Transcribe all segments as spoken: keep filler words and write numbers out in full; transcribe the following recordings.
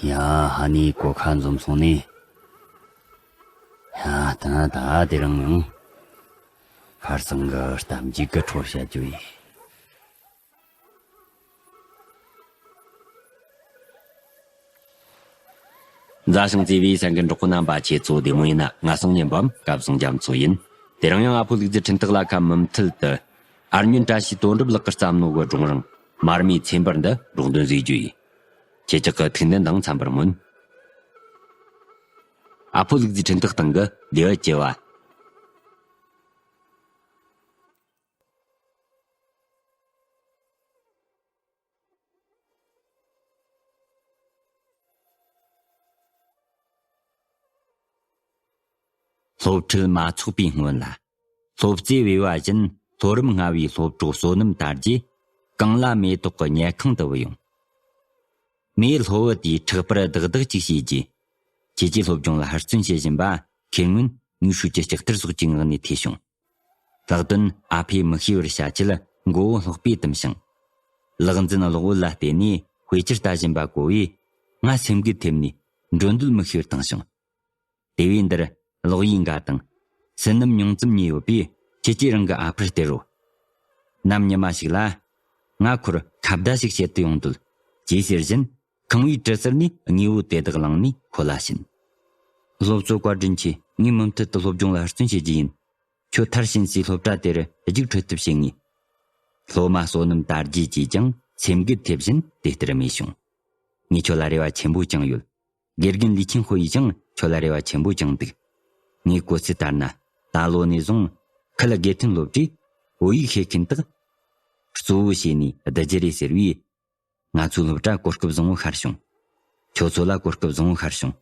ཡ། ཧ་ནི་གོ་ཁ་འཛོམས་སོང་ནི། ཡ། ད་ད་དེ་རིང་ཡང་ཁར་སང་གི་གཏམ་རྒྱུད་ཀྱི་འཕྲོ་བཤད་རྒྱུ་ཡིན། མཛའ་ཞིང་བརྩེ་བའི་སེམས་ཀྱི་འགྲོགས་པོ་རྣམ་པ། ཁྱེད་ཚོ་བདེ་མོ་ཡིན་ན། ང་སང་ཉན་པའམ་སྐལ་བཟང་རྒྱ་མཚོ་ཡིན། དེ་རིང་ཡང་ཨ་ཕོ་ལུག་རྫི་འཕྲིན་སྟེགས་ལ་ཁ་མུ་མཐུད་དུ། ཨར་ཉོན་བཀྲ་ཤིས་དོན་གྲུབ་ལགས་ཀྱིས་བརྩམས་ནོ་གི་སྒྲུང་རིང་མར་མེའི་ཚེ་འབར་འདི་སྒྲོག་འདོན་བཟོས་རྒྱུ་ཡིན། ཁྱེད་ཅག་གི་ཐུགས་འདུན་དང་འཚམ་པར་སྨོན། ཨ་ཕོ་ལུག་རྫི་འཕྲིན་སྟེགས་སྟེང་གི་ལེའུ་བཅུ་བ། སློབ་ཁྲིད་མ་ཚོགས་པའི་སྔོན་ལ། སློབ་རྩེ་བས་པ་བཞིན་ལྷོ་རིམ་ལྔ་པའི་སློབ་གྲོགས་བསོད་ནམས་དར་རྒྱས་གངས་ལྷ་མེ་ཏོག་གི་ཉལ་ཁང་དུ་བུད་ཡོང་། མོས་སློབ་བུ་དེའི་ཕྲག་པར་བདག་བདག་ཅིག་བྱས་རྗེས། ཁྱེད་ཀྱིས་སློབ་སྦྱོང་ལ་ཧུར་བརྩོན་བྱེད་བཞིན་པ་ཁེར་མངོན་ངུ་ཤུལ་གྱི་ལྕགས་ཐར་སོགས་ཀྱི་ངག་ནས་ཐོས་བྱུང་། ལྷག་དོན་ཨ་ཕས་མི་ཤེས་པར་བྱ་ཆེད་མགོ་བོ་ལྷོག་པས་བཏུམས་ཤིང་། ལག་འཛིན་གློག་འོད་ལ་བལྟས་ནས་དཔེ་ཆར་ལྟ་བཞིན་པ་གོ་བས། ང་སེམས་འགུལ་ཐེབས་ནས་འགྲོ་འདོད་མི་ཤེས་པར་བཏང་བྱུང་། དེ་བས་འདིར་གློག་ཡིག་འགའ་དང་བསོད་ནམས་ཉུང་ཙམ་རྙེད་ཡོད་པས། ཁྱེད་ཀྱིས་རང་གི་ཨ་ཕར་སྟེར་རོ། ནམ་ཉི་མ་ཞིག་ལ། ང་ཁོར་ཁ་བརྡ་ཞིག་བྱེད་དུ་ཡོང་འདོད། ཅེས་ཟེར་བཞིན་ཁང་བའི་གྲུ་ཟུར་ནས་དངོས་པོ་དེ་དག་བླངས་ནས་ཁོ་ལ་བྱིན། སློབ་གཙོ་བཀའ་དྲིན་ཆེ། ངས་མུ་མཐུད་དུ་སློབ་སྦྱོང་ལ་ཧུར་བརྩོན་བྱེད་རྒྱུ་ཡིན། ཁྱོད་མཐར་ཕྱིན་སའི་སློབ་གྲྭ་དེར་རྒྱུགས་འཕྲོད་ཐབས་བྱེད་ངེས། སློབ་མ་བསོད་ནམས་དར་རྒྱས་ཀྱིས་ཀྱང་སེམས་འགུལ་ཐེབས་བཞིན་དེ་ལྟར་སྨྲས་བྱུང་། ངས་ཁྱོད་ལ་རེ་བ་ཆེན་པོ་བཅངས་ཡོད། དགེ་རྒན་ལི་ཆིན་ཧོ་ཡིས་ཀྱང་ཁྱོད་ལ་རེ་བ་ཆེན་པོ་བཅངས་འདུག། ངས་གོ་ཚུལ་ལྟར་ན། ད་ལོ་ནས་བཟུང་ཁུལ་དགེ་ཐོན་སློབ་གྲྭས་བོད་ཡིག་ཤེས་མཁན་དག་གཙོ་བོ་བྱས་ནས་བསྡུ་རྒྱུ་རེད་ཟེར་བས། ང་ཚོའི་སློབ་གྲྭ་གོ་སྐབས་བཟང་བོ་ཤར་བྱུང་། ཁྱོད་ཚོ་ལ་གོ་སྐབས་བཟང་བོ་ཤར་བྱུང་།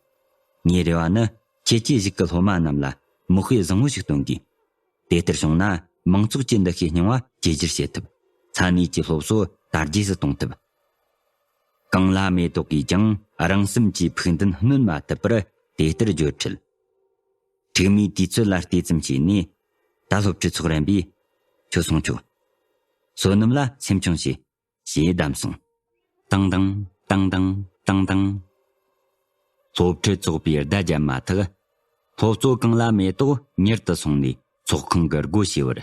ངའི་རེ་བ་ནི། ཁྱེད་ཀྱིས་གཞུག་གི་སློབ་མ་རྣམས་ལ་མིག་དཔེ་བཟང་བོ་ཞིག་སྟོན་དགོས། དེ་ལྟར་བྱུང་ན། མང་ཚོགས་ཀྱི་འདུ་ཤེས་རྙིང་བ་བཅོས་བསྒྱུར་བྱེད་ཐུབ། ས་གནས་ཀྱི་སློབ་གསོ་དར་རྒྱས་སུ་གཏོང་ཐུབ། གངས་ལྷ་མེ་ཏོག་གིས་ཀྱང་རང་སེམས་ཀྱི་ཕུགས་འདུན་གནོན་མ་ཐུབ་པར་དེ་ལྟར་བརྗོད་འཕྲལ། འཁྲིག་མའི་དུས་ཚོད་ལ་བལྟས་ཙམ་བྱས་ནས། ད་སློབ་ཁྲིད་ཚོགས་རན་པས། ཁྱོད་སོང་ཆོག། བསོད་ནམས་ལ་སེམས་ཆུང་བྱོས། ཞེས་གདམས་སོང་། ཏང་ཏང་ཏང་ཏང་ཏང་ཏང་། སློབ་ཁྲིད་ཚོགས་པའི་བརྡ་བརྒྱབ་མ་ཐག། སློབ་གཙོ་གངས་ལྷ་མེ་ཏོག་མྱུར་དུ་སོང་ནས་ཚོགས་ཁང་གི་སྒོ་ཕྱེ་བར།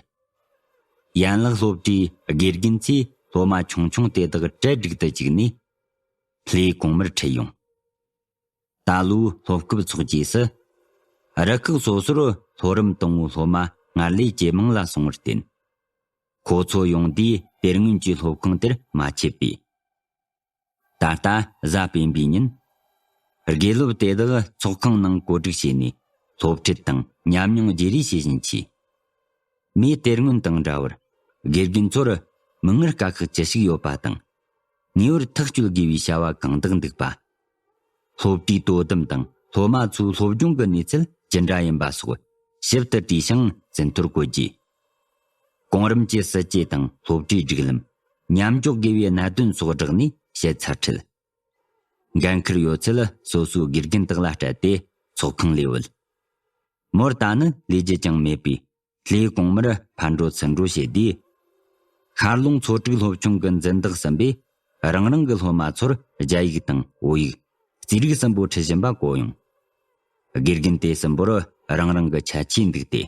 ཡན་ལག་སློབ་གྲྭའི་དགེ་རྒན་ཚོས་སློབ་མ་ཆུང་ཆུང་དེ་དག་གྲལ་སྒྲིག་ཏུ་བཅུག་ནས། ལྷའི་གོང་མར་ཁྲིད་ཡོང་། ད་ལོའི་སློབ་སྐབས་ཚོགས་རྗེས་སུ། རུ་ཁག་སོ་སོར་མཐོ་རིམ་དང་པོའི་སློབ་མ་སྔར་ལས་ཇེ་མང་ལ་སོང་བར་བརྟེན། ཁོ་ཚོ་ཡོང་དུས་དེ་སྔོན་གྱི་སློབ་ཁང་དེར་མ་ཆད་པས། ད་ལྟ་གཟའ་སྤེན་པའི་ཉིན། དགེ་སློབ་དེ་དག་ཚོགས་ཁང་ནང་བཀོད་སྒྲིག་བྱས་ནས་སློབ་ཁྲིད་དང་ཉམས་མྱོང་བརྗེ་རེས་བྱེད་བཞིན་མཆིས། མིའི་དེ་སྔོན་དང་འདྲ་བར་དགེ་རྒན་ཚོར་མིག་སྔར་དཀའ་ཁག་ཅི་ཞིག་ཡོད་པ་དང་། ངེས་པར་ཐག་གཅོད་དགོས་པའི་བྱ་བ་གང་དག་འདུག་པ། སློབ་གྲྭའི་དོ་དམ་དང་སློབ་མ་ཚོའི་སློབ་སྦྱོང་གི་གནས་ཚུལ་ཇི་འདྲ་ཡིན་པ་སོགས་ཞིབ་ཏུ་དྲིས་ཤིང་ཟིན་ཐོར་བཀོད་རྗེས། གོང་རིམ་གྱི་སྲིད་ཇུས་དང་སློབ་གྲྭའི་སྒྲིག་ལམ། མཉམ་འཇོག་དགོས་པའི་གནད་དོན་སོགས་བསྒྲགས་ནས་བཤད་ཚར་འཕྲལ། འགན་འཁུར་ཡོད་ཚད་སོ་སོའི་དགེ་རྒན་དག་ལ་སྤྲད་དེ་ཚོགས་ཁང་ལས་བུད། མོར་ད་ནི་ལས་རྒྱུ་ཅང་མེད་པས། ལྷའི་གོང་མར་ཕར་འགྲོ་ཚུར་འགྲོ་བྱེད་དུས། ཤར་ལུང་ཚོ་དྲུག་སློབ་ཆུང་གི་འཛིན་བདག་གསུམ་པས་རང་རང་གི་སློབ་མ་ཚོར་རྒྱ་ཡིག་དང་བོད་ཡིག། རྩིས་རིག་གསུམ་པོ་ཁྲིད་བཞིན་པ་གོ་ཡོང་། དགེ་རྒན་དེ་གསུམ་པོར་རང་རང་གི་ཁྱད་ཆོས་འདུག་སྟེ།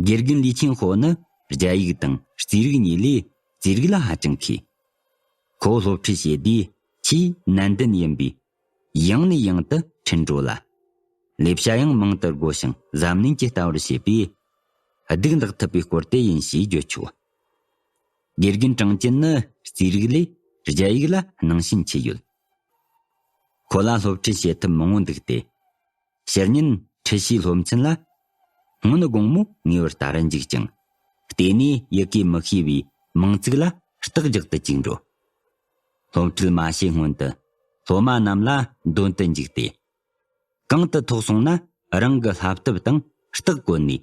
དགེ་རྒན་ལི་ཆིན་ཧོ་ནི་རྒྱ་ཡིག་དང་རྩིས་རིག་གཉིས་ལས་རྩིས་རིག་ལ་ཧ་ཅང་མཁས། ཁོ་སློབ་ཁྲིད་བྱེད་དུས་ཆེས་ནན་ཏན་ཡིན་པས། ཡང་ནས་ཡང་དུ་ཁྲིད་འགྲོ་ལ། ལས་བྱ་ཡང་མང་དུ་དགོས་ཤིང་གཟབ་ནན་གྱིས་ལྟ་བར་བྱེད་པས། སྡུག་འདག་ཐུབ་པའི་སྐོར་དེ་ཡིན་ཞེས་བརྗོད་ཆོག། དགེ་རྒན་ཀྲང་ཅིན་ནི་རྩིས་རིག་ལས་རྒྱ་ཡིག་ལ་སྣང་ཞེན་ཆེ་ཡོད། ཁོ་ལ་སློབ་ཁྲིད་བྱེད་ཐབས་མང་བོ་འདུག་སྟེ། ཕྱི་ཉིན་ཁྲིད་བྱའི་སློབ་ཚན་ལ། སྔོན་དགོང་མོ་ངེས་པར་ལྟ་རུ་འཇུག་ཅིང་། བལྟས་ནས་ཡི་གེ་མི་ཤེས་པའི་མིང་ཚིག་ལ་རྟགས་རྒྱག་ཏུ་བཅུག་འགྲོ། སློབ་ཁྲིད་མ་བྱས་སྔོན་དུ་སློབ་མ་རྣམས་ལ་འདོན་དུ་འཇུག་སྟེ། གང་དུ་ཐོགས་སོང་ན་རང་གི་བསླབ་དེབ་དང་རྟགས་བཀོད་ནས་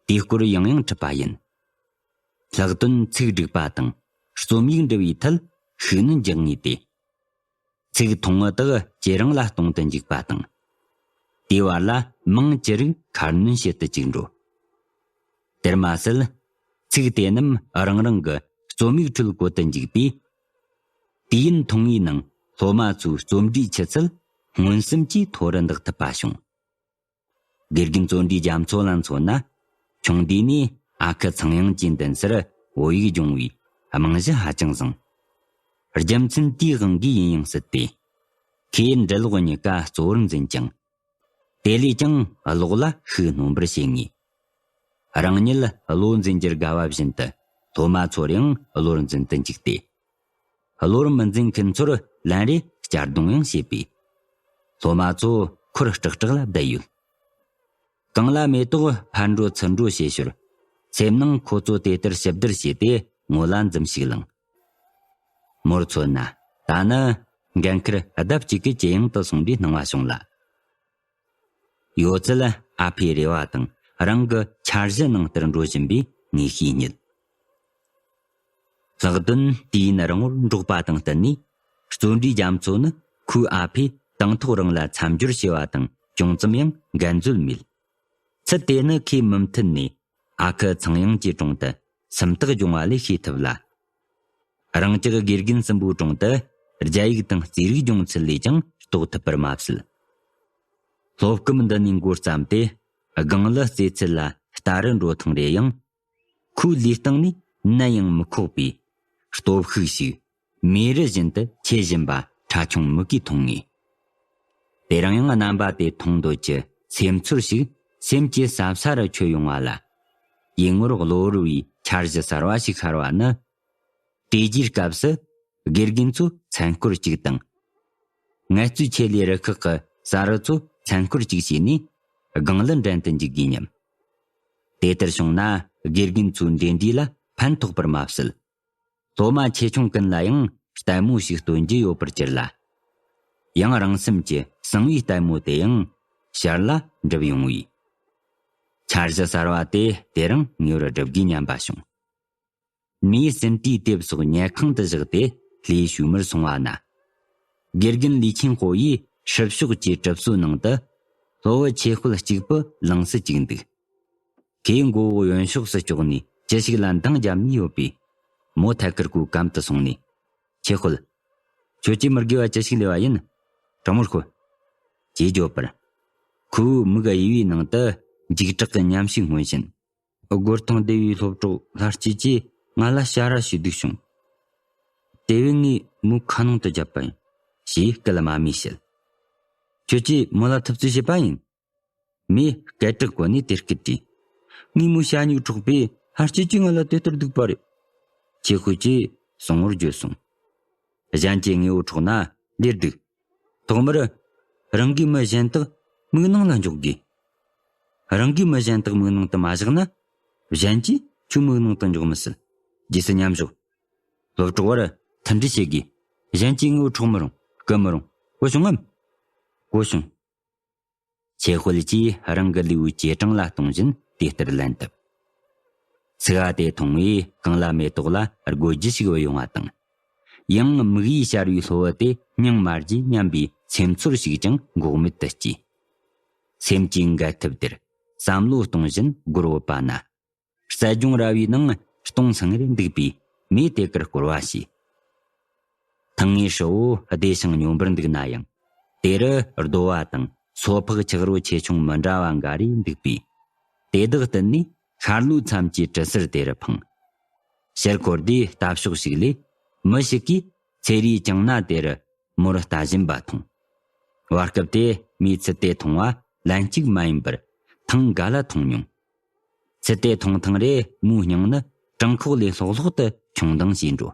དེའི་སྐོར་ཡང་ཡང་ཁྲིད་པ་ཡིན། ལྷག་དོན་ཚིག་སྒྲིག་པ་དང་རྩོམ་ཡིག་འབྲི་བའི་ཐད་ཤུགས་སྣོན་རྒྱག་ངེས་ཏེ། ཚིག་ཐུང་ངུ་དག་ཇེ་རིང་ལ་གཏོང་དུ་འཇུག་པ་དང་། དེའི་བར་ལ་མིང་ཅི་རིགས་ཁ་སྣོན་བྱེད་དུ་བཅུག་འགྲོ། དེར་མ་ཟད། ཚིག་དེ་རྣམས་རང་རང་གི་རྩོམ་ཡིག་ཁྲོད་བཀོད་དུ་འཇུག་པས། དུས་ཡུན་ཐུང་ངུའི་ནང་སློབ་མ་ཚོའི་རྩོམ་འབྲིའི་ཆུ་ཚད་ མངོན་སུམ་གྱིས་མཐོ་རུ་འདེགས་ཐུབ་པ་བྱུང་། དགེ་རྒན་བརྩོན་འགྲུས་རྒྱ་མཚོ་ལ་མཚོན་ན། ཆུང་དུས་ནས་ཨ་ཁུ་ཚངས་དབྱངས་ཀྱི་མདུན་སར་བོད་ཡིག་སྦྱོང་བའི་རྨང་གཞི་ཧ་ཅང་བཟང་། རྒྱུ་མཚན་དེའི་དབང་གིས་ཡིན་ཡང་སྲིད་དེ། ཁོས་འབྲི་ཀློག་གཉིས་ཀ་གཙོ་བོར་འཛིན་ཅིང་། དེ་ལས་ཀྱང་ཀློག་ལ་ཤུགས་སྣོན་པར་བྱེད་ངེས། རང་ཉིད་བློ་འཛིན་རྒྱུར་དགའ་བ་བཞིན་དུ། སློབ་མ་ཚོར་ཡང་བློར་འཛིན་དུ་འཇུག་སྟེ། བློར་མི་འཛིན་མཁན་ཚོར་ལན་རེ་གཅར་རྡུང་ཡང་བྱེད་པས། སློབ་མ་ཚོ་ཁོར་སྐྲག་སྐྲག་ལ་བསྡད་ཡོད། གང་ལ་མེ་ཏོག་ཕར་འགྲོ་ཚུར་འགྲོ་བྱེད་ཞོར། སེམས་ནང་ཁོ་ཚོ་དེ་ལྟར་ཞིབ་བསྡུར་བྱས་ཏེ་ངོ་ལ་འཛུམ་ཞིག་ལངས། མོར་མཚོན་ན། ད་ནི་འགན་ཁུར་ལྡབ་གཅིག་གིས་ཇེ་ཡང་དུ་སོང་བའི་སྣང་བ་བྱུང་ལ། ཡོད་ཚད་ཨ་ཕའི་རེ་བ་དང་རང་གི་འཆར་གཞི་ནང་ལྟར་འགྲོ་བཞིན་པའི་ངེས་ཤེས་རྙེད། ལྷག་དོན་དུས་ཡུན་རིང་བོར་འགྲོགས་པ་དང་བསྟུན་ནས། བརྩོན་འགྲུས་རྒྱ་མཚོ་ནི་ཁོའི་ཨ་ཕས་དང་ཐོག་རང་ལ་མཚམས་སྦྱོར་བྱས་པ་དང་ཅུང་ཙམ་ཡང་འགལ་འཛོལ་མེད། ཚུལ་དེ་ནི་ཁོས་མུ་མཐུད་ནས་ཨ་ཁུ་ཚངས་དབྱངས་ཀྱི་དྲུང་དུ་སུམ་རྟགས་སྦྱོང་བ་ལས་ཤེས་ཐུབ་ལ། རང་ཅག་དགེ་རྒན་གསུམ་པོའི་དྲུང་དུ་རྒྱ་ཡིག་དང་རྩིས་རིག་སྦྱོང་ཚུལ་ལས་ཀྱང་རྟོགས་ཐུབ་པར་མ་ཟད། སློབ་སྐབས་འདི་ནས་འགོ་བརྩམས་ཏེ། སྒང་ལ་རྩེད་ཚད་ལ་ལྟ་རུ་འགྲོ་ཐེངས་རེ་ཡང་། ཁོའི་ལུས་སྟེང་ནས་ནམ་ཡང་མི་ཁོག་པའི་སྟོབས་ཤུགས་ཤིག་མེ་རི་བཞིན་དུ་མཆེད་བཞིན་པ་ཁྲ་ཆུང་མིག་གིས་མཐོང་ངེས། དེ་རིང་ཡང་རྣམ་པ་དེ་མཐོང་འདོད་ཀྱི་སེམས་ཚོར་ཞིག་སེམས་ཀྱི་ཟབ་ས་རུ་འཁྱོལ་ཡོང་བ་ལ། ཡིད་ངོར་གློ་བུར་བའི་འཆར་གཞི་གསར་བ་ཞིག་ཤར་བ་ནི། དེ་རྗེས་སྐབས་སུ་དགེ་རྒན་ཚོས་མཚན་སྐོར་གཅིག་དང་། ངལ་རྩོལ་ཆེད་ལས་རུ་ཁག་གི་གསར་བུ་ཚོས་མཚན་སྐོར་གཅིག་བྱས་ནས་སྒང་ལ་འགྲན་དུ་འཇུག་དགོས་སྙམ། དེ་ལྟར་བྱུང་ན་དགེ་རྒན་ཚོའི་འབྲེལ་འདྲིས་ལ་ཕན་ཐོགས་པར་མ་ཟད། སློབ་མ་ཆེ་ཆུང་ཀུན་ལ་ཡང་ལྟད་མོ་ཞིག་སྟོན་རྒྱུ་ཡོད་པར་གྱུར་ལ། ཡང་རང་སེམས་ཀྱི་གསང་བའི་ལྟད་མོ་དེ་ཡང་ཞར་ལ་འགྲུབ་ཡོང་བས། འཆར་གཞི་གསར་བ་དེ་དེ་རིང་ངེས་པར་སྒྲུབ་དགོས་སྙམ་པ་བྱུང་། མིའི་ཟིན་བྲིས་དེབ་སོགས་ཉལ་ཁང་དུ་བཞག་སྟེ་ལས་བྱུས་མར་སོང་བ་ན། དགེ་རྒན་ལི་ཆིན་ཧོ་ཡིས་ཧྲིལ་ཕྱོགས་ཀྱི་གྲིབ་སོའི་ནང་དུ་སློབ་བུ་ཆེ་ཤོས་གཅིག་པུ་ལངས་སུ་བཅུག་འདུག། ཁོས་མགོ་བོ་གཡོན་ཕྱོགས་སུ་ཕྱོགས་ནས་ཅི་ཞིག་ལ་འདང་བརྒྱབ་ནས་ཡོད་པས། མོ་ཐད་ཀར་ཁོའི་གམ་དུ་སོང་ནས། ཆེ་ཤོས། ཁྱོད་ཀྱིས་མི་དགེ་བ་ཅི་ཞིག་ལས་པ་ཡིན། དྲང་མོར་ཤོད། ཅེས་བརྗོད་པར། ཁོའི་མིག་གཡས་པའི་ནང་དུ་འཇིགས་སྐྲག་གི་ཉམས་ཤིག་མངོན་བཞིན། སྒོར་ཐང་སྡེ་བའི་སློབ་གྲོགས་ལྷ་སྐྱིད་ཀྱིས་ང་ལ་ཞ་ར་ཞུས་འདུག་བྱུང་། དེ་བས་ངས་མོའི་ཁ་ནང་དུ་བརྒྱབ་པ་ཡིན། ཞེས་སྐད་དམའ་མོས་བཤད། ཁྱོད་ཀྱིས་མོ་ལ་ཐུབ་ཚོད་བྱས་པ་ཡིན། མོས་སྐད་གྲགས་གོ་ནས་དེ་སྐད་དྲིས། ངས་མོའི་ཞ་སྨྱུག་འཕྲོག་པས་ལྷ་སྐྱིད་ཀྱིས་ང་ལ་དེ་ལྟར་སྡིགས་པ་རེད། ཆེ་ཤོས་ཀྱིས་གསང་བོར་བརྗོད་སོང་། གཞན་གྱིས་དངོས་པོ་འཕྲོག་ན་ལས་སྡུག། ཐོག་མར་རང་གི་མི་གཞན་དག་མིག་ནང་ལ་འཇོག་དགོས། རང་གི་མི་གཞན་དག་མིག་ནང་དུ་མ་བཞག་ན། གཞན་གྱིས་ཁྱོད་མིག་ནང་དུ་འཇོག་མི་སྲིད། རྗེས་སུ་མཉམ་ཞོག། སློབ་གྲོགས་བར་མཐུན་སྒྲིལ་བྱེད་དགོས། གཞན་གྱིས་དངོས་པོ་འཕྲོག་མི་རུང་། རྐུ་མི་རུང་། གོ་བྱུང་ངམ། གོ་བྱུང་། ཆེ་ཤོས་ཀྱིས་རང་གི་ལུས་པོའི་ཇེ་དྲང་ལ་གཏོང་བཞིན་དེ་ལྟར་ལན་བཏབ། ཚིག་འ་དེ་མཐོང་བས་གང་ལ་མེ་ཏོག་ལ་དགོད་རྒྱུ་ཞིག་བུད་ཡོང་བ་དང་། ཡང་མིག་ཡིས་ཤར་བའི་སློབ་བུ་དེ་སྙིང་མ་རྗེ་སྙམ་པའི་སེམས་ཚོར་ཞིག་ཀྱང་འགོག་མེད་དུ་སྐྱེས། སེམས་ཀྱི་འགལ་ཐུབ་དེར་བསམ་བློ་གཏོང་བཞིན་སྒོར་བུད་པ་ན། རྩལ་སྦྱོང་ར་བའི་ནང་སྟོང་སང་རེ་འདུག་པས་མོས་དེ་གར་སྐོར་བ་བྱས། ཐང་ངེ་ཧྲིལ་བོ་བདེ་ཞིང་སྙོམས་པར་འདུག་ན་ཡང་། དེ་རུ་རྡོ་བ་དང་སོ་ཕག་ཆག་རོ་ཆེ་ཆུང་མི་འདྲ་བ་འགའ་རེ་འདུག་པས། དེ་དག་བསྟུན་ནས་ཤར་ལྷོའི་མཚམས་ཀྱི་གྲུ་ཟུར་དེ་རུ་འཕངས། ཕྱིར་འཁོར་དུས་ལྟ་ཕྱོགས་ཤིག་ལས་མི་ཞིག་གིས་ཚེ་རིའི་གྱང་ན་དེ་རུ་མོར་ལྟ་བཞིན་པ་མཐོང་། བར་སྐབས་དེ་མོས་ཚུལ་དེ་མཐོང་བ་ལན་གཅིག་མ་ཡིན་པར་ཐེངས་འགའ་ལ་མཐོང་མྱོང་། ཚུལ་དེ་མཐོང་ཐེངས་རེ་མོའི་སྙིང་ནི་བྲང་ཁོག་ལས་ལྷོག་ལྷོག་ཏུ་ཁྱུང་ལྡང་བྱས་འགྲོ།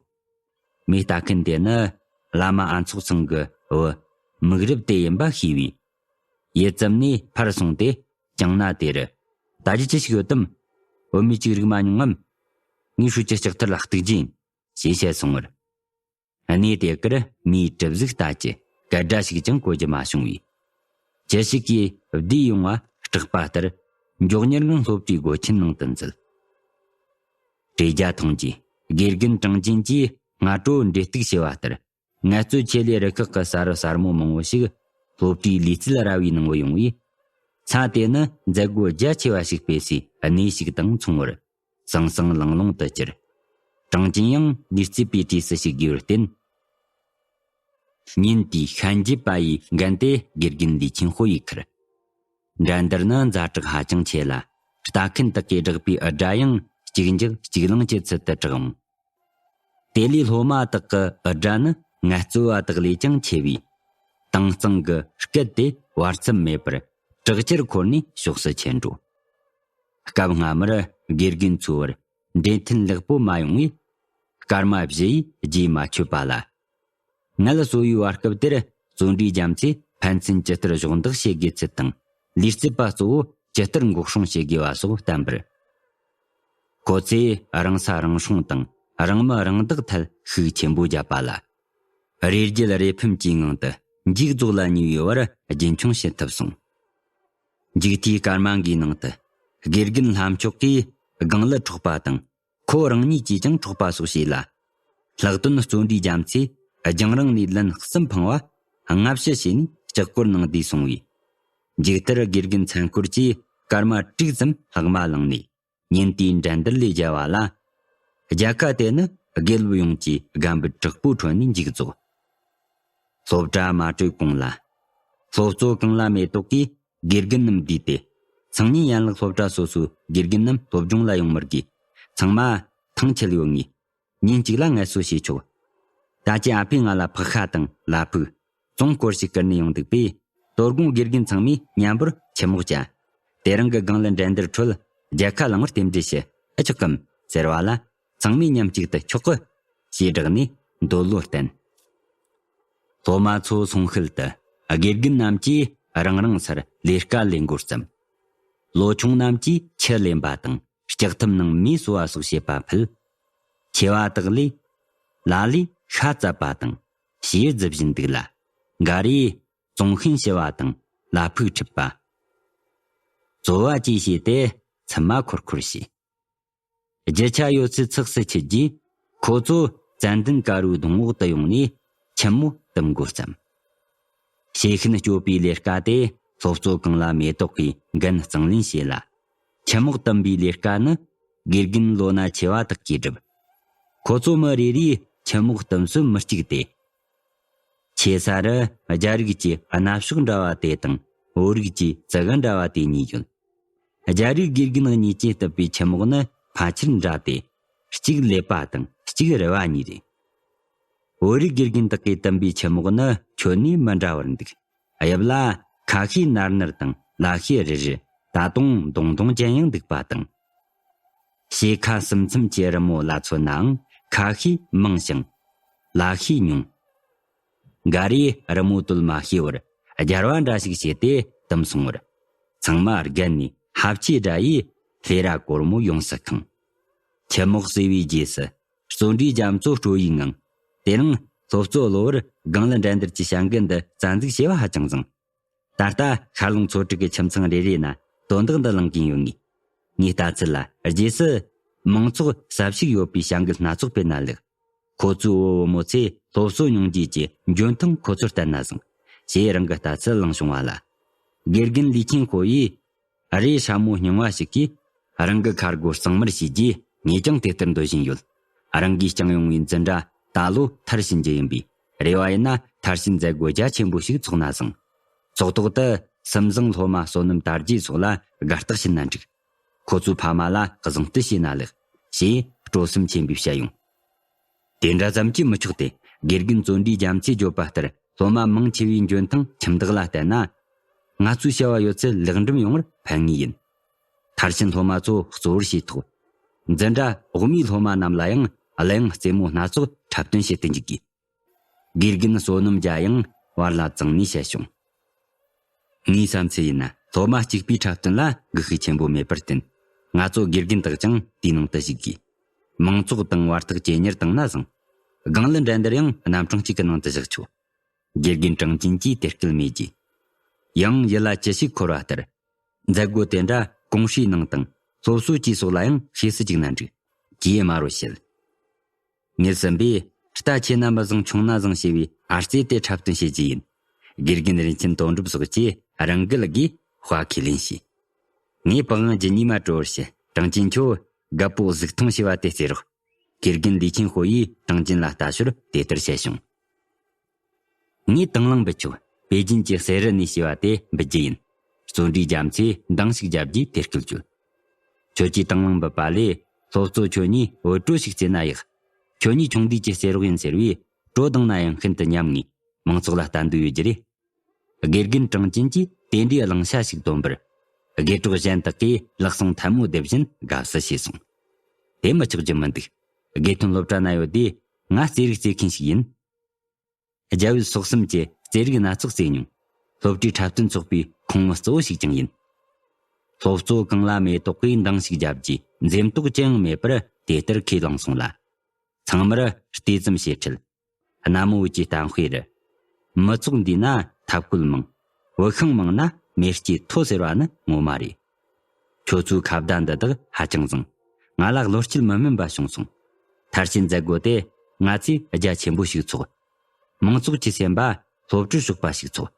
མོས་ལྟ་མཁན་དེ་ནི་བླ་མ་ཨ་ཚོགས་ཚང་གི་བུ་མིག་རུབ་དེ་ཡིན་པ་ཤེས་པས། ཡིད་ཙམ་ནས་ཕར་སོང་སྟེ་གྱང་ན་དེ་རུ། ད་རྒྱུ་ཅི་ཞིག་ཡོད་དམ། བུད་མེད་ཅིག་རིག་མ་མྱོང་ངམ། ངས་ཧྲུའུ་ཅི་ལྕགས་ཐར་ལ་གཏུག་རྒྱུ་ཡིན། ཞེས་བཤད་སོང་བར། གནས་དེ་གར་མིའི་གྲིབ་གཟུགས་ལྟ་ཅི་སྐད་སྒྲ་ཞིག་ཀྱང་གོ་རྒྱུ་མ་བྱུང་བས། ཅི་ཞིག་གིས་བསྡུས་ཡོང་བ་སྐྲག་པ་ལྟར་མགྱོགས་མྱུར་ངང་སློབ་གྲྭའི་སྒོ་ཆེན་ནང་དུ་འཛུལ། བྲེ་རྒྱ་ཐང་གིས་དགེ་རྒན་ཀྲང་ཅིན་གྱིས་སྔ་དྲོ་འབྲེལ་གཏུག་བྱས་པ་ལྟར་ངལ་རྩོལ་ཆེད་ལས་རུ་ཁག་གི་གསར་བུ་གསར་མོ་མང་བོ་ཞིག་སློབ་གྲྭའི་ལུས་རྩལ་ར་བའི་ནང་བུད་ཡོང་བས། ས་དེ་ནི་མཛད་སྒོ་རྒྱ་ཆེ་བ་ཞིག་སྤེལ་སའི་གནས་ཤིག་དང་མཚུངས་པར། སང་སང་ལང་ལོང་དུ་གྱུར། ཀྲང་ཅིན་ཡང་ལུས་རྩལ་པའི་གྲས་སུ་ཞུགས་དགོས་པར་བརྟེན། ཉིན་དེའི་ཤན་འབྱེད་པ་ཡི་འགན་དེ་དགེ་རྒན་ལི་ཆིན་ཧོ་ཡིས་ཁུར། འགྲན་བསྡུར་ནི་ཛ་དྲག་ཧ་ཅང་ཆེ་ལ། ལྟ་མཁན་དག་གིས་བསྒྲགས་པའི་འུར་སྒྲ་ཡང་གཅིག་འཇགས་གཅིག་ལངས་ཀྱི་ཚུལ་དུ་གྲགས་འོང་། དེ་ལས་སློབ་མ་དག་གི་འུར་སྒྲ་ནི་ངལ་རྩོལ་བ་དག་ལས་ཀྱང་ཆེ་བས། དྭངས་གཙང་གི་སྐད་དེ་བར་མཚམས་མེད་པར་དྲག་ཆེར་འཁོར་ནས་ཕྱོགས་སུ་ཁྱེར་འགྲོ། སྐབས་སྔ་མར་དགེ་རྒན་ཚོའི་འབྲེལ་མཐུད་ལེགས་པོ་མ་ཡོང་བས། སྐར་མ་བཞི་ཡིས་རྗེས་མ་ཆོད་པ་ལ། ངལ་གསོ་བའི་བར་སྐབས་དེར་བརྩོན་འགྲུས་རྒྱ་མཚོས་ཕན་ཚུན་ཇི་ལྟར་གཞོགས་འདེགས་བྱེད་དགོས་ཚུལ་དང་། ལུས་རྩལ་པ་གཙོ་བོ་ཇི་ལྟར་འགོག་སྲུང་བྱེད་དགོས་པ་སོགས་བསྟན་པར། ཁོ་ཚོས་རང་ས་རང་སྲུང་དང་རང་མི་རང་བདག་ཐད་ཤུགས་ཆེན་པོ་བརྒྱབ་པ་ལ། རེ་རྒྱལ་རེ་ཕམ་གྱི་ངང་དུ་མཇུག་རྫོགས་ལ་ཉེ་བའི་བར་རྒྱུན་འཁྱོངས་བྱེད་ཐུབ་སོང་། མཇུག་མཐའི་སྐར་མ་འགའི་ནང་དུ་དགེ་རྒན་ལྷ་མཆོག་གིས་སྒང་ལ་འཕྲོག་པ་དང་། ཁོ་རང་ཉིད་ཀྱིས་ཀྱང་འཕྲོག་པ་སོགས་བྱས་ལ། ལྷག་དོན་བརྩོན་འགྲུས་རྒྱ་མཚོས་རྒྱང་རིང་ནས་ལན་གསུམ་འཕངས་པ་སྔ་ཕྱི་བྱས་ནས་ལྕགས་སྐོར་ནང་བསྡུས་སོང་བས། མཇུག་མཐར་དགེ་རྒན་མཚན་འཁོར་གྱིས་སྐར་མ་དྲུག་ཙམ་ལྷག་མ་བླངས་ནས་ཉིན་དེའི་འགྲན་བསྡུར་ལས་རྒྱལ་བ་ལ། རྒྱལ་ཁ་དེ་ནི་དགེ་སློབ་ཡོངས་ཀྱི་རྒན་པའི་དྲག་པོའི་ཁྲོད་ནས་མཇུག་རྫོགས། སློབ་གྲྭ་མ་གྲོལ་གོང་ལ། སློབ་གཙོ་ཀུང་ལ་མེ་ཏོག་གིས་དགེ་རྒན་རྣམས་བསྡུས་ཏེ། སང་ཉིན་ཡན་ལག་སློབ་གྲྭ་སོ་སོའི་དགེ་རྒན་རྣམས་སློབ་སྦྱོང་ལ་ཡོང་མི་དགོས། ཚང་མ་ཐང་ཆད་ཡོད་ངེས། ཉིན་གཅིག་ལ་ངལ་གསོ་བྱས་ཆོག་ད་ཅི་ཨ་ཕས་ང་ལ་ཕག་ཤ་དང་ལ་ཕུག་བཙོང་སྐོར་ཞིག་བསྐུར་ནས་ཡོང་འདུག་པས། དོ་དགོང་དགེ་རྒན་ཚང་མས་མཉམ་པོར་ཆུ་མོག་བཅའ། དེ་རིང་གི་སྒང་ལ་འགྲན་བསྡུར་ཁྲོད་རྒྱལ་ཁ་བླངས་པར་རྟེན་འབྲེལ་ཞུ། ཨེ་ཆོག་གམ་ཟེར་བ་ལ། ཚང་མས་མཉམ་གཅིག་ཏུ་ཆོག་གི་ཞེས་བསྒྲགས་ནས་འདོད་བློ་བསྟན། སློབ་མ་ཚོ་སོང་ཤུལ་དུ་དགེ་རྒན་རྣམས་ཀྱིས་རང་རང་སར་ལས་ཀ་ལས་འགོ་བརྩམས། ལོ་ཆུང་རྣམས་ཀྱིས་ཆུ་ལེན་པ་དང་ལྕགས་ཐབ་ནང་མེ་གསོ་བ་སོགས་བྱེད་པ་ཕུད། ཆེ་བ་དག་ལས་ལ་ལས་ཤ་བཙབ་པ་དང་ཞེས་རྫི་བཞིན་འདུག་ལ། འགའ་རེས་བཙོང་ཤིང་ཕྱི་བ་དང་ལ་ཕུག་འཁྲིད་པ། བཙོ་བ་བཅས་བྱས་ཏེ་ཚུབ་མ་འཁོར་འཁོར་བྱས། རྒྱུ་ཆ་ཡོད་ཚད་ཚགས་སུ་ཆུད་རྗེས། ཁོ་ཚོ་ཙན་དན་དཀར་པོའི་སྡོང་འོག་ཏུ་ཡོང་ནས་ཆུ་མོ་བཏུམ་འགོ་བརྩམས། ཤེས་ཤིན་སྤྱོད་པའི་ལས་ཀ་དེ་སློབ་གཙོ་ཀུང་ལ་མེ་ཏོག་གིས་འགན་གཙང་ལེན་བྱས་ལ། ཆུ་མོག་བཏུམ་པའི་ལས་ཀ་ནི་དགེ་རྒན་ལོ་ན་ཆེ་བ་དག་གིས་བསྒྲུབས། ཁོ་ཚོ་མི་རེ་རེས་ཆུ་མོག་བཏུམ་སྲོལ་མི་གཅིག་སྟེ། ཆེ་ས་རུ་རྒྱ་རིགས་ཀྱི་སྣ་ཕྱོགས་འདྲ་བ་དེ་དང་བོད་རིགས་ཀྱི་ཙི་གུ་འདྲ་བ་དེ་གཉིས་ཡོད། རྒྱ་རིགས་དགེ་རྒན་གཉིས་ཀྱིས་བཏུམས་པའི་ཆུ་མོག་ནི་ཕལ་ཆེར་འདྲ་སྟེ། གཅིག་ཀླད་པ་དང་གཅིག་རུ་བ་གཉིས་རེད། བོད་རིགས་དགེ་རྒན་དག་གིས་བཏུམས་པའི་ཆུ་མོག་ནི་ཁྱོན་ནས་མི་འདྲ་བར་འདུག་དབྱིབས་ལ་ཁ་ཤས་ནར་ནར་དང་ལ་ཤས་རི་རི། ད་དུང་མདོང་མདོང་ཅན་ཡང་འདུག་པ་དང་། ཕྱེད་ཀ་གསུམ་མཚམས་ཀྱི་རི་མོ་ལ་མཚོན་ནའང་ཁ་ཤས་མང་ཞིང་། ལ་ཤས་ཉུང་། འགའ་རེས་རི་མོ་དོད་མ་ཤེས་པར་རྒྱལ་བ་འདྲ་ཞིག་བྱས་ཏེ་བཏུམས་སོང་བར། ཚང་མ་རྒན་ནས་ཧབ་ཆེ་འདྲ་ཡིས་ལྷས་ར་གོར་མོ་ཡོངས་སུ་ཁེངས། ཆུ་མོག་བསྲེས་པའི་རྗེས་སུ་བརྩོན་འགྲུས་རྒྱ་མཚོ་སྤྲོ་བའི་ངང་། དེ་རིང་སློབ་གཙོ་གློ་བུར་སྒང་ལ་འགྲན་བསྡུར་གྱི་བྱ་འགུལ་འདི་རྩ་འཛུགས་བྱས་པ་ཧ་ཅང་བཟང་། ད་ལྟ་ཤར་ལུང་ཚོ་དྲུག་གི་ཁྱིམ་ཚང་རེ་རེ་ན་དོན་དག་འདི་གླེང་གིན་ཡོད་ངེས། ངའི་ལྟ་ཚུལ་ལ་རྗེས་སུ་མང་ཚོགས་ཟབ་ཞུགས་ཡོད་པའི་བྱ་འགུལ་སྣ་ཚོགས་སྤེལ་ན་ལེགས། ཁོ་ཚོའི་བུ་བུ་མོ་ཚོས་སློབ་གསོ་མྱོང་རྒྱུ་གྱི་འཇོན་ཐང་ཁོ་ཚོར་བསྟན་ན་བཟང་། ཞེས་རང་གི་ལྟ་ཚུལ་གླེང་བྱུང་བ་ལ། དགེ་རྒན་ལི་ཆིན་ཧོ་ཡིས། རེད། ཧྲ་མོ་རྙིང་བ་ཞིག་གིས་རང་གི་ཁ་སྒོ་གཙང་མར་བྱས་རྗེས་ངས་ཀྱང་དེ་ལྟར་འདོད་བཞིན་ཡོད། རང་གིས་བསྐྱངས་ཡོང་བའི་འཛིན་གྲྭ་ད་ལོ་མཐར་ཕྱིན་རྒྱུ་ཡིན་པས། རེ་བ་ཡིན་ན་མཐར་ཕྱིན་མཛད་སྒོ་རྒྱ་ཆེན་པོ་ཞིག་ཚོགས་ན་བཟང་། ཚོགས་ཐོག་ཏུ་སུམ་བཟང་སློབ་མ་བསོད་ནམས་དར་རྒྱས་སོགས་ལ་དགའ་རྟགས་ཞུས་ན་འགྲིག་ཁོ་ཚོའི་ཕ་མ་ལ་གཟེངས་བསྟོད་བྱས་ན་ལེགས། ཞེས་སྤྲོ་སེམས་ཆེན་པོས་བཤད་ཡོང་། དེ་འདྲ་ཙམ་གྱིས་མི་ཆོག་སྟེ། དགེ་རྒན་བརྩོན་འགྲུས་རྒྱ་མཚོས་བརྗོད་པ་ལྟར་སློབ་མ་མང་ཆེ་བའི་འཇོན་ཐང་ཁྱིམ་བདག་ལ་བརྟེན་ན། ང་ཚོའི་བྱ་བ་ཡོད་ཚད་ལེགས་འགྲུབ་ཡོང་བར་ཕན་ངེས་ཡིན། མཐར་ཕྱིན་སློབ་མ་ཚོ་གཙོ་བོར་བྱས་ཐོག་འཛིན་གྲྭ་འོག་མའི་སློབ་མ་རྣམས་ལ་ཡང་གླུ་དབྱངས་རྩེད་མོ་སྣ་ཚོགས་འཁྲབ་སྟོན་བྱེད་དུ་འཇུག་དགོས། དགེ་རྒན་བསོད་ནམས་རྒྱ་ཡང་བར་ལ་བརྫངས་ནས་བཤད་བྱུང་། ངའི་བསམ་ཚུལ་ཡིན་ན་སློབ་མ་གཅིག་པུའི་འཁྲབ་སྟོན་ལ་སྒུལ་ཤུགས་ཆེན་པོ་མེད་པར་བརྟེན། ང་ཚོ་དགེ་རྒན་དག་ཀྱང་དེའི་ནང་དུ་ཞུགས་དགོས། མང་ཚོགས་དང་བར་ཐག་ཇེ་ཉེར་བཏང་ན་བཟང་། སྒང་ལ་འགྲན་བསྡུར་ཡང་རྣམ་གྲངས་གཅིག་གི་ནང་དུ་བཞག་ཆོག་དགེ་རྒན་ཀྲང་ཅིན་གྱིས་དེ་སྐུལ་མེད་ཀྱིས། ཡང་ཡིད་ལ་ཅི་ཞིག་འཁོར་བ་ལྟར། མཛད་སྒོ་དེ་འདྲ་ཀུང་ཧྲིའི་ནང་དང་སློབ་གསོ་བཅས་སོགས་ལ་ཡང་ཤེས་སུ་བཅུག་ན་འགྲིག་ཅེས་དམའ་རུ་བཤད། ངེད་གསུམ་པས་རྟ་ཆེ་ན་མི་བཟང་ཆུང་ན་བཟང་ཞེས་པའི་ཨར་རྩེ་དེ་འཁྲབ་སྟོན་བྱེད་རྒྱུ་ཡིན། དགེ་རྒན་རིན་ཆེན་དོན་གྲུབ་སོགས་ཀྱིས་རང་འགུལ་སྒོས་དཔའ་ཁས་ལེན་བྱས། ངས་པི་ཝང་རྒྱུ་གཉིས་མ་དཀྲོལ་བར་བྱེད། ཀྲང་ཅིན་ཁྱོད་རྒད་པོ་གཟུགས་ཐང་ཞེས་པ་དེ་རྩེ་རོགས། དགེ་རྒན་ལི་ཆིན་ཧོ་ཡིས་ཀྲང་ཅིན་ལ་ལྟ་ཞོར་དེ་ལྟར་བཤད་བྱུང་། ངས་དང་བླངས་འབུལ་ཆོག་པེ་ཅིན་གྱི་གསེར་རི་ནས་བྱས་པ་དེ་འབུལ་རྒྱུ་ཡིན། བརྩོན་འགྲུས་རྒྱ་མཚོས་འདང་ཞིག་བརྒྱབ་རྗེས་དེ་སྐུལ་བྱོས། ཁྱོད་ཀྱིས་དང་བླངས་འབུལ་བ་ལས་སློབ་གཙོ་ཁྱོད་གཉིས་འུད་སྒྲོག་ཞིག་རྩེ་ན་ཡག་ཁྱོད་གཉིས་ཆུང་དུས་ཀྱི་རྩེད་རོགས་ཡིན་ཟེར་བས་གྲོ་བརྡུངས་ན་ཡང་ཤིན་ཏུ་ཉམས་ངེས། མང་ཚོགས་ལ་ལྟ་འདོད་ཡོད་རྒྱུ་རེད། དགེ་རྒན་གྲངས་ཅན་གྱིས་དེ་འདྲའི་གླེང་བྱ་ཞིག་བཏོན་པར། དགེ་གྲོགས་གཞན་དག་གིས་ལག་ཟུང་ཐལ་མོ་སྡེབ་བཞིན་དགའ་བསུ་བྱས་སོང་། དེ་མི་ཆོག་རྒྱུ་མི་འདུག་དགེ་ཐོན་སློབ་གྲྭ་ན་ཡོད་དུས་ང་རྩེད་རིགས་རྩེ་མཁན་ཞིག་ཡིན། རྒྱ་བོད་སོག་གསུམ་གྱི་རྩེད་རིགས་སྣ་ཚོགས་རྩེ་མྱོང་། སློབ་གྲྭའི་འཁྲབ་སྟོན་ཚོགས་པའི་ཁོངས་མི་གཙོ་བོ་ཞིག་ཀྱང་ཡིན། སློབ་གཙོ་གངས་ལ་མེ་ཏོག་གིས་འདང་ཞིག་བརྒྱབ་རྗེས་འཛེམ་དོགས་ཅི་ཡང་མེད་པར་དེ་ལྟར་ཁས་བླངས་སོང་ལ། ཚང་མར་ལྟོས་ཙམ་བྱེད་ཁྲིད། གནའ་མོ་བོད་ཀྱི་གཏམ་དཔེ་རུ། མི་ཚོགས་འདུས་ན་ཐབས་བཀོད་མང་། བུ་ཤིང་མང་ན་མེ་སྐྱེས་མཐོ་ཟེར་བ་ནི་ངོ་མ་རེད། ཁྱོད་ཚོའི་ཁ་བརྡ་འདི་དག་ཧ་ཅང་བཟང་། ང་ལ་བློ་སྐྱེད་མི་དམན་པ་བྱུང་སོང་། མཐར་ཕྱིན་མཛད་སྒོ་དེ་ང་ཚོས་རྒྱ་ཆེན་པོ་ཞིག་ཚོགས། མང་ཚོགས་ཀྱི་སེམས་པ་སློབ་གྲྭར་ཕྱོགས་པ་ཞིག་ཚོགས།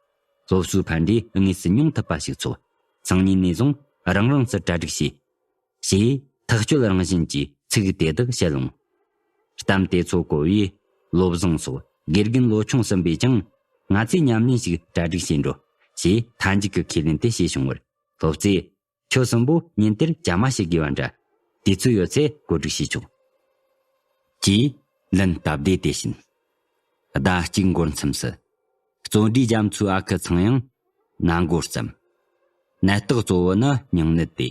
སློབ་གསོའི་ཕན་འབྲས་དངོས་སུ་མྱོང་ཐུབ་པ་ཞིག་ཚོགས། སང་ཉིན་ནས་བཟུང་རང་རང་སར་གྲ་སྒྲིག་བྱས། ཞེས་ཐག་གཅོད་རང་བཞིན་གྱི་ཚིག་དེ་དག་བཤད་ལོང་། གཏམ་དེ་ཚོ་གོ་བས་བློ་བཟང་སོགས་དགེ་རྒན་ལོ་ཆུང་གསུམ་པས་ཀྱང་ང་ཚོས་ཉམས་ལེན་ཞིག་གྲ་སྒྲིག་བྱེད་འགྲོ་ཞེས་མཐའ་མཇུག་གི་ཁས་ལེན་དེ་བྱས་བྱུང་བར་སློབ་གཙོས། ཁྱོད་གསུམ་པོ་ཉིན་དེར་བཅའ་མར་བྱེད་དགོས་པ་འདྲ། དུས་ཚོད་ཡོད་ཚེ་བཀོད་སྒྲིག་བྱེད་ཆོག་ཅེས་ལན་བཏབ་སྟེ་དེ་བཞིན། ཟླ་གཅིག་འགོར་མཚམས་སུ། བརྩོན་འགྲུས་རྒྱ་མཚོའི་ཨ་ཁུ་ཚང་ཡང་ན་མགོ་བརྩམས། ནད་རྟགས་གཙོ་བོ་ནི་སྙིང་ནད་དེ།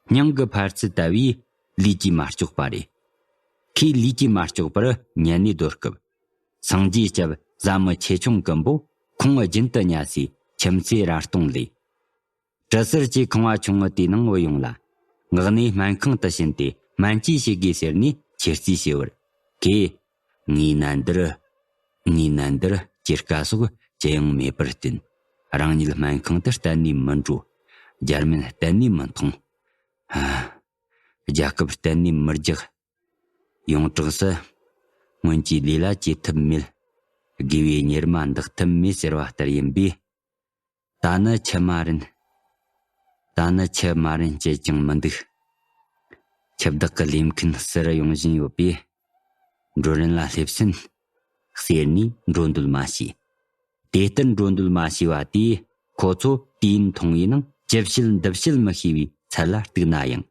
སྙིང་གི་འཕར་ཚད་ལྟ་བུའི་ལུས་ཀྱིས་མ་ལྕོགས་པ་རེད། ཁོས་ལུས་ཀྱིས་མ་ལྕོགས་པར་ཉལ་ནས་སྡོད་སྐབས། སངས་རྒྱས་སྐྱབས་བཟའ་མི་ཆེ་ཆུང་ཀུན་པོ་ཁོང་རྒྱུན་དུ་ཉལ་སའི་ཁྱིམ་མཚེས་ར་སྟོང་ལས། གྲི་ཟུར་གྱི་ཁང་བ་ཆུང་ངུ་དེའི་ནང་བུད་ཡོང་ལ། ངག་ནས་སྨན་ཁང་དུ་ཕྱིན་ཏེ་སྨན་བཅོས་བྱེད་དགོས་ཟེར་ནས་ཁྱེར་རྩིས་བྱས་པར། ཁོས། ངའི་ནད་འདིར། ངའི་ནད་འདིར་སྐྱེར་ཀ་སོགས་ཅི་ཡང་མེད་པར་བརྟེན། རང་ཉིད་སྨན་ཁང་དུ་གཏན་ནས་མི་འགྲོ། རྒྱ་སྨན་གཏན་ནས་མི་འཐུང་། ཧ། རྒྱལ་ཁབ་གཏན་ནས་མི་རྒྱག་ཡོངས་གྲགས་སུ། སྔོན་གྱི་ལས་ལ་བཅོས་ཐབས་མེད། དགེ་བའི་གཉེར་མ་འདག་ཐབས་མེད་ཟེར་བ་ལྟར་ཡིན་པས། ད་ནི་ཆི་མ་རན། ད་ནི་ཆི་མ་རན་བྱེད་ཀྱང་མི་འདུག་ཆི་བདག་གི་ལས་མཁན་ཟུར་ཡོང་བཞིན་ཡོད་པས། མགྲོན་རིན་ལ་སླེབས་ཟིན། ཟེར་ནས་འགྲོ་འདོད་མ་བྱས། དེ་ལྟར་འགྲོ་འདོད་མ་བྱས་པ་དེས་ཁོ་ཚོ་དུས་ཡུན་ཐུང་བའི་ནང་ཅི་བྱེད་འདི་བྱེད་མི་ཤེས་པའི་ཚད་ལ་གཏུགས་ན་ཡང་།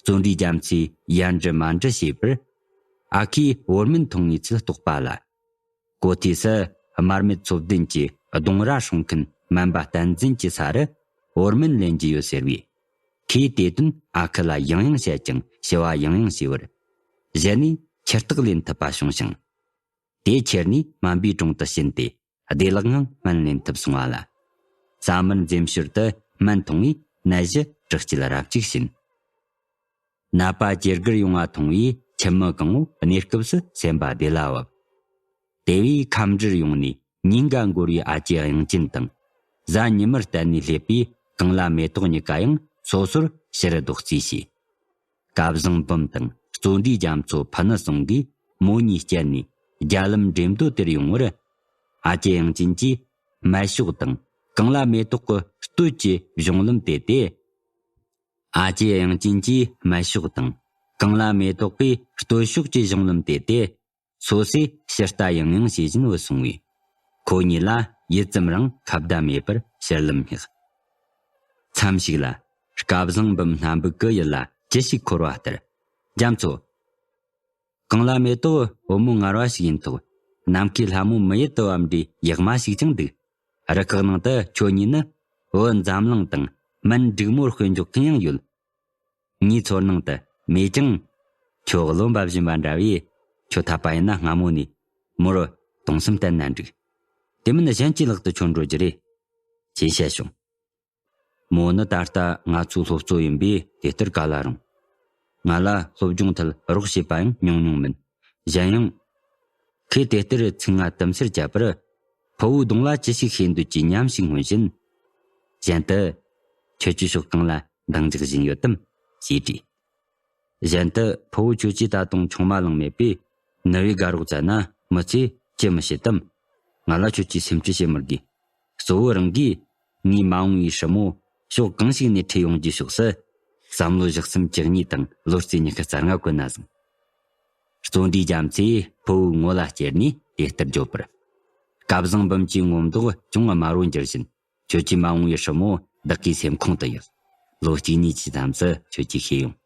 བརྩོན་འགྲུས་རྒྱ་མཚོས་ཡར་འདྲི་མར་འདྲི་བྱས་པར། ཨ་ཁུས་བོར་སྨན་འཐུང་བའི་ཚུལ་རྟོགས་པ་ལ། གོ་ཐོས་སུ་དམར་མེད་ཚོ་བདུན་གྱི་གདོང་ར་སྲུང་མཁན་སྨན་པ་བསྟན་འཛིན་གྱི་ས་རུ་བོར་སྨན་ལེན་རྒྱུ་ཡོད་ཟེར་བས། ཁོས་དེ་དོན་ཨ་ཁུ་ལ་ཡང་ཡང་བཤད་ཀྱང་ཞུ་བ་ཡང་ཡང་བྱས་པར། གཞི་ནས་ཁྱི་སྟག་ལེན་ཐུབ་པ་བྱུང་ཞིང་། དེ་ཁྱེར་ནས་སྨན་པའི་དྲུང་དུ་ཕྱིན་ཏེ་བདེ་བླག་ངང་སྨན་ལེན་ཐུབ་སོང་བ་ལ། ས་མར་འཛེམ་ཞོར་དུ་སྨན་འཐུང་བས་ནད་གཞི་དྲག་སྐྱེད་རབ་གཅིག་ཕྱིན། ནད་པ་ཇེ་སྒར་ཡོང་བ་མཐོང་བས་ཁྱིམ་མི་གང་བོ་གནས་སྐབས་སུ་སེམས་པ་བདེ་ལ་བབས། དེ་བས་ཁམས་འདྲིར་ཡོང་ནས་ཉིན་འགའ་འགོར་བའི་ཨ་ཅེ་དབྱངས་ཅན་དང་། གཟའ་ཉི་མར་གཏན་ནས་སླེབས་པའི་གངས་ལ་མེ་ཏོག་གཉིས་ཀ་ཡང་སོ་སོར་ཕྱིར་ལྡོག་རྩིས་བྱས། སྐལ་བཟང་འབུམ་དང་བརྩོན་འགྲུས་རྒྱ་མཚོ་ཕུ་ནུ་ཟུང་གིས་མོ་གཉིས་བསྐྱལ་ནས་རྒྱ་ལམ་འགྲེམས་རྡོ་དེར་ཡོང་བར། ཨ་ཅེ་དབྱངས་ཅན་གྱིས་སྨད་ཕྱོགས་དང་གངས་ལ་མེ་ཏོག་གི་སྟོད་ཀྱི་གཞུང་ལམ་དེད་དེ། ཨ་ཅེ་དབྱངས་ཅན་གྱིས་སྨད་ཕྱོགས་དང་གངས་ལ་མེ་ཏོག་གི་སྟོད་ཕྱོགས་ཀྱི་གཞུང་ལམ་དེད་དེ། སོ་སོས་ཕྱིར་ལྟ་ཡང་ཡང་བྱེད་བཞིན་བུད་སོང་བས། ཁོ་གཉིས་ལ་ཡུད་ཙམ་རིང་ཁ་བརྡ་མེད་པར་ཕྱིར་ལམ་བསྙེགས། མཚམས་ཤིག་ལ་སྐལ་བཟང་འབུམ་སྣ་འབུག་གི་ཡུལ་ལ་ཅི་ཞིག་འཁོར་བ་ལྟར། རྒྱ་མཚོ། གངས་ལ་མེ་ཏོག་བུ་མོ་ངར་བ་ཞིག་ཡིན་ཐོག་ནམ་མཁའི་ལྷ་མོ་མི་ཡུལ་དུ་བབས་འདྲའི་ཡག་མ་ཞིག་ཀྱང་འདུག་རུ་ཁག་ནང་དུ་ཁྱོད་གཉིས་ནི་བུ་འཛམ་གླིང་དང་སྨན་འབྲུག་མོར་དཔེ་འཇོག་མཁན་ཡང་ཡོད། ངའི་ཚོར་སྣང་དུ་མེད་ཀྱང་། ཁྱོད་རློན་པ་བཞིན་པ་འདྲ་བས། ཁྱོད་འཐད་པ་ཡིན་ན་སྔ་མོ་ནས་མོར་གདུང་སེམས་བསྟན་ན་འགྲིག་དེ་མིན་གཞན་གྱི་ལག་ཏུ་ཁྱོད་འགྲོ་རྒྱུ་རེད། ཅེས་བཤད་བྱུང་། མོ་ནི་ད་ལྟ་ང་ཚོའི་སློབ་གཙོ་ཡིན་པས་དེ་ལྟར་ག་ལ་རུང་། ང་ལ་སློབ་སྦྱོང་ཐད་རོགས་བྱས་པ་ཡང་ཉུང་ཉུང་མིན། གཞན་ཡང་། ཁོས་དེ་ལྟར་ཚིག་རྔ་དུམ་སེར་བརྒྱབ་པར། ཕུ་བོའི་གདོང་ལ་ཅི་ཞིག་ཤེས་འདོད་ཀྱི་ཉམས་ཤིག་མངོན་བཞིན། གཞན་དུ། ཁྱོད་ཀྱི་ཕྱོགས་གང་ལ་འདང་རྒྱག་བཞིན་ཡོད་དམ་ཞེས་དྲིས། གཞན་དུ་ཕུ་བོ་ཁྱོད་ཀྱིས་ད་དུང་ཆུང་མ་བླངས་མེད་པས་ནུ་བའི་དགའ་རོགས་བཙལ་ན་མི་ཚེ་ཅི་མི་བྱེད་དམ། ང་ལ་ཁྱོད་ཀྱིས་སེམས་ཁྲལ་བྱེད་མི་དགོས། གཙོ་བོ་རང་གིས་ངའི་མ་འོངས་པའི་སྲིང་མོ་ཕྱོགས་གང་ཞིག་ནས་ཁྲིད་ཡོང་རྒྱུའི་ཕྱོགས་སུ་བསམ་བློ་བཞག་མཚམས་བཅུ་གཉིས་དང་ལོ་རྩིས་ཉི་ཤུ་རྩ་ལྔ་བཀོད་ན་བཟང་། བརྩོན་འགྲུས་རྒྱ་མཚོས་ཕུ་བོའི་ངོ་ལ་ཅེར་ནས་དེ་ལྟར་བརྗོད་པར། སྐལ་བཟང་འབུམ་གྱི་ངོ་མདོག་ཅུང་དམར་བོ་འགྱུར་བཞིན། ཁྱོད་ཀྱིས་མ་འོངས་པའི་སྲིན་མོ་བདག་གི་སེམས་ཁོང་དུ་ཡོད། ལོ་གཅིག་གཉིས་ཀྱི་མཚམས་སུ་ཁྱོད་ཀྱིས་ཤེས་ཡོང་།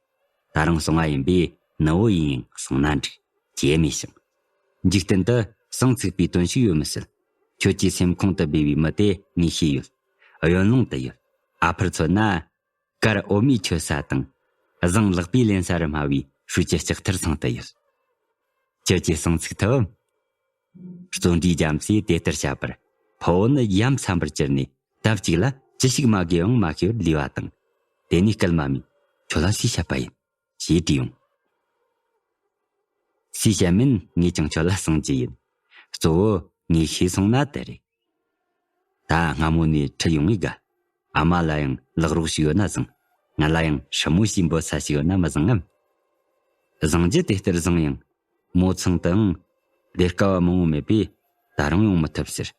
ད་རུང་སོང་བ་ཡིན་པས་ནུ་བོ་ཡིན་ཡང་གསུངས་ན་འགྲིག་ཅེས་སྨྲས་ཤིང་། འཇིག་རྟེན་དུ་ཟིང་ཚུགས་པའི་དོན་ཞིག་ཡོད་མི་སྲིད། ཁྱོད་ཀྱི་སེམས་ཁོང་དུ་སྦས་པའི་མི་དེ་ངས་ཤེས་ཡོད། གཡོན་ལུང་དུ་ཡོད། ཨ་ཕར་མཚོན་ན། དཀར་འོ་མའི་ཆུ་ས་དང་། བཟང་ལག་པས་ལེན་ས་རུ་སྨྲ་བའི་ཧྲུའུ་ཅི་ལྕགས་ཐར་ཚང་དུ་ཡོད། ཁྱོད་ཀྱིས་ཟིང་ཚུགས་ཐུབ་བམ། བརྩོན་འགྲུས་རྒྱ་མཚོས་དེ་ལྟར་བཤད་པར། ཕུ་བོ་ནི་ཡ་མཚན་པར་གྱུར་ནས་ལྡབ་གཅིག་ལ་ཅི་ཞིག་སྨྲ་དགོས་ཡང་མ་ཤེས་པར་ལུས་པ་དང་། དེ་ནས་སྐུལ་མ་མས། ཁྱོད་ལ་སུས་བཤད་པ་ཡིན། ཞེས་དྲིས་ཡོང་། སུས་བཤད་མིན་ངས་ཀྱང་ཁྱོད་ལ་གསུང་རྒྱུ་ཡིན། གཙོ་བོ་ངས་ཤེས་སོང་ན་དེ་རེད། ད་སྔ་མོ་ནས་ཁྲིད་ཡོང་ངེས་ག་ཨ་མ་ལ་ཡང་ལག་རོགས་ཤིག་ཡོད་ན་བཟང་། ང་ལ་ཡང་སྲིན་མོ་ཞིག་འབོད་ས་ཞིག་ཡོད་ན་མི་བཟང་ངམ། བཟང་རྒྱུ་དེ་ལྟར་བཟང་ཡང་། མོ་ཚང་དུའང་ལས་ཀ་བ་མང་བོ་མེད་པས་ད་རུང་ཡོང་མི་ཐུབ་ཟེར།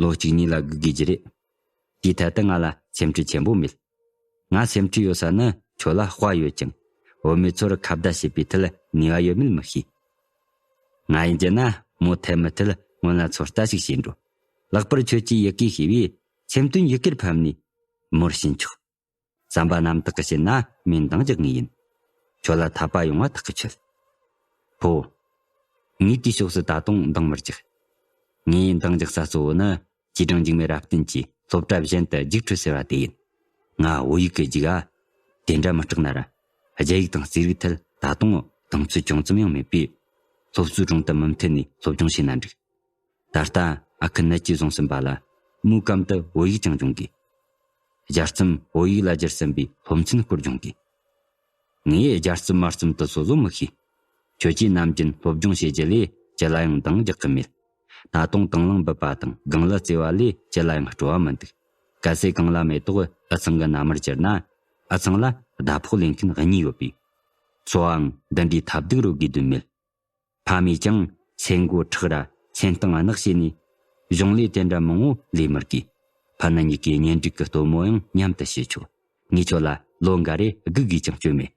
ལོ་གཅིག་གཉིས་ལ་སྒུག་དགོས་རྒྱུ་རེད། དེའི་ཐད་དུ་ང་ལ་སེམས་ཁྲལ་ཆེན་པོ་མེད། ང་སེམས་ཁྲལ་ཡོད་ས་ནི་ཁྱོད་ལ་དཔའ་ཡོད་ཅིང་། བུད་མེད་ཚོར་ཁ་བརྡ་བྱེད་པའི་ཐད་ནུས་པ་ཡོད་མེད་མི་ཤེས། ང་ཡིན་གྱི་ན་མོ་འཐད་མི་འཐད་སྔོན་ལ་ཚོད་ལྟ་ཞིག་བྱེད་འགྲོ། ལྷག་པར་ཁྱོད་ཀྱིས་ཡི་གེ་ཤེས་པས་སེམས་དོན་ཡི་གེར་ཕབ་ནས་མོར་བྱིན་ཆོག་བསམ་པ་རྣམ་དག་གིས་བྱིན་ན་མོས་འདང་རྒྱག་ངེས་ཡིན། ཁྱོད་ལ་འཐད་པ་ཡོང་བ་ཐག་གིས་ཆོད། ཕོ། ངས་དེའི་ཕྱོགས་སུ་ད་དུང་འདང་མི་རྒྱག་ངས་འདང་རྒྱག་ས་གཙོ་བོ་ནི་ཅི་ཀྲང་འཇིགས་མེད་རབ་བརྟན་གྱིས་སློབ་གྲྭ་གཞན་དུ་རྒྱུགས་འཕྲོད་ཟེར་བ་དེ་ཡིན། ང་བོད་ཡིག་གི་རྒྱུགས་ཨ། དེ་འདྲ་མི་སྐྲག་ན་ར། རྒྱ་ཡིག་དང་རྩིས་རིག་ཐད་ད་དུང་དང་ཚོད་ཅུང་ཙམ་ཡང་མེད་པས། སློབ་གསོའི་དྲུང་དུ་མུ་མཐུད་ནས་སློབ་སྦྱོང་བྱས་ན་འགྲིག་ད་ལྟ་ཨ་ཁུ་ནད་ཀྱིས་བཟུང་ཟིན་པ་ལ་མོའི་གམ་དུ་བོད་ཡིག་ཀྱང་སྦྱོང་དགོས། རྒྱལ་རྩོམ་བོད་ཡིག་ལ་བསྒྱུར་ཟིན་པའི་སློབ་ཚན་སྐོར་སྦྱོང་དགོས། ངས་རྒྱལ་རྩོམ་མ་རྩོམ་དུ་སོ་སོ་མི་ཤེས། ཁྱོད་ཀྱིས་ནམ་རྒྱུན་སློབ་སྦྱོང་བྱེད་རྒྱུ་ལས་ཅི་ལ་ཡང་འདང་རྒྱག་གི་མེད། ད་དུང་དང་བླངས་འབུད་པ་དང་སྒང་ལ་རྩེ་བ་ལས་ཅི་ལ་ཡང་སྤྲོ་བ་མི་འདུག་གལ་སྲིད་སྒང་ལ་མེ་ཏོག་འུ་ཚང་གི་མནའ་མར་གྱུར་ན། འུ་ཚང་ལ་ཟླ་ཕོགས་ལེན་མཁན་གཉིས་ཡོད་པས། འཚོ་བའང་འདི་འདྲའི་ཐབས་སྡུག་རོལ་དགོས་དོན་མེད། ཕ་མས་ཀྱང་སེ་མགོ་ཁྲག་ར་སེམས་གཏིང་བརྣག་བྱས་ནས་གཞུང་ལས་དེ་འདྲ་མང་བོ་ལས་མི་དགོས། ཕ་ནུ་གཉིས་ཀའི་གཉེན་སྒྲིག་གི་སྟོན་མོ་ཡང་མཉམ་དུ་བྱེད་ཆོག་ངས་ཁྱོད་ལ་ལོ་འགའ་རེ་སྒུག་དགོས་ཀྱང་སྐྱོན་མེད།